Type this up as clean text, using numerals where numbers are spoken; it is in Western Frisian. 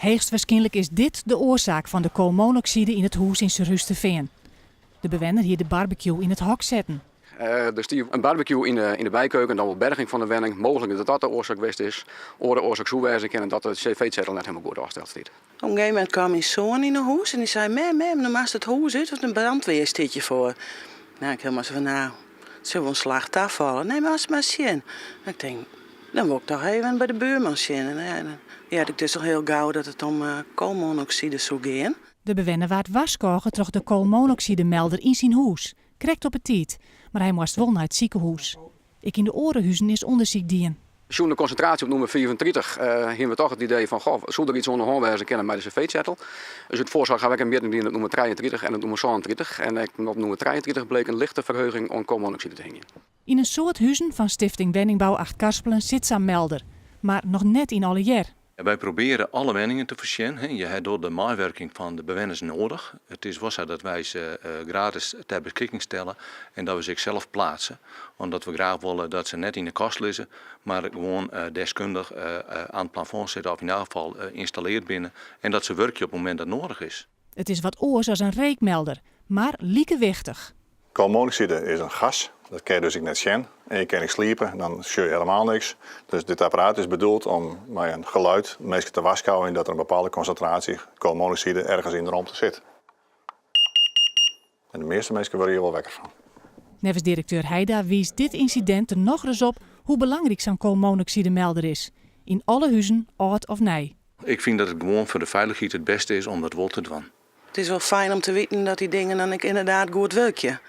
Heechstwaarskynlik is dit de oarsaak fan de koalmonokside yn it hûs yn Surhústerfean. De bewenner hie de barbecue yn it hok setten. Der stie in barbecue yn de bykeuken, dan wol berging fan de wenning. Mooglik dat dat de oarsaak west is. Oare oarsaak soe wêze kinne dat de cv-tsjettel net hielendal goed ôfsteld stiet. Op in gegeven momint kaam myn soan yn 'e hûs en dy sei, Mem, mem, no moatst it hûs út, want de brandweer stiet hjir foar. No, ik helemaal sa fan, no, it sil wol in slach tafalle. Nee, moatst mar sjen. No, ik tink, dan wol ik toch even by de buorman sjen. En ja, dan hearde ik dus al hiel gau dat it om koolmonokside soe gean. De bewenner waard warskôge troch de koalmonoksidemelder yn syn hûs, krekt op 'e tiid, mar hy moast wol nei it sikehûs. Ek yn de oare huzen is ûndersyk dien. Sjoen de konsintraasje op nûmer 35 hiene we toch it idee fan goh, soe der iets oan de hân wêze kinne mei de cv-tsjettel. Dus út foarsoarch ha we ek in mjitting dien op nûmer 33 en op nûmer 37 en ek op nûmer 33 bleek in lichte ferheging oan koalmonokside te hingjen. Yn in soad huzen fan Stifting Wenningbou Achtkarspelen sit sa'n melder, mar noch net yn allegear. Wy probearje alle wenningen te foarsjen. Je ha dochs de meiwurking fan de bewenners noadich. It is wol sa dat wy se gratis ter beskikking stelle en dat we se ek sels pleatse. Omdat we graach wolle dat se net yn de kast lizze, mar gewoan deskundich oan it plafond sitte of yn elk gefal ynstalleard binne en dat se wurkje op it momint dat noadich is. It is wat oars as in reekmelder, mar like wichtich. Koalmonokside is in gas, dat kin je dus ek net sjen. En je kin ek sliepe, dan sjogge je helemaal niks. Dus dit apparaat is bedoeld om mei in geluid minsken te warskôgjen dat der in bepaalde konsintraasje koalmonokside ergens yn de romte sit. En de measte minsken wurde hjir wol wekker fan. Neffens direkteur Heida wiist dit ynsidint der nochris op hoe belangryk sa'n koalmonoksidemelder is. Yn alle huzen, âld of nij. Ik fyn dat it gewoan foar de feilichheid it bêste is om dat wol te dwaan. It is wol fijn om te witten dat dy dingen dan ek ynderdaad goed wurkje.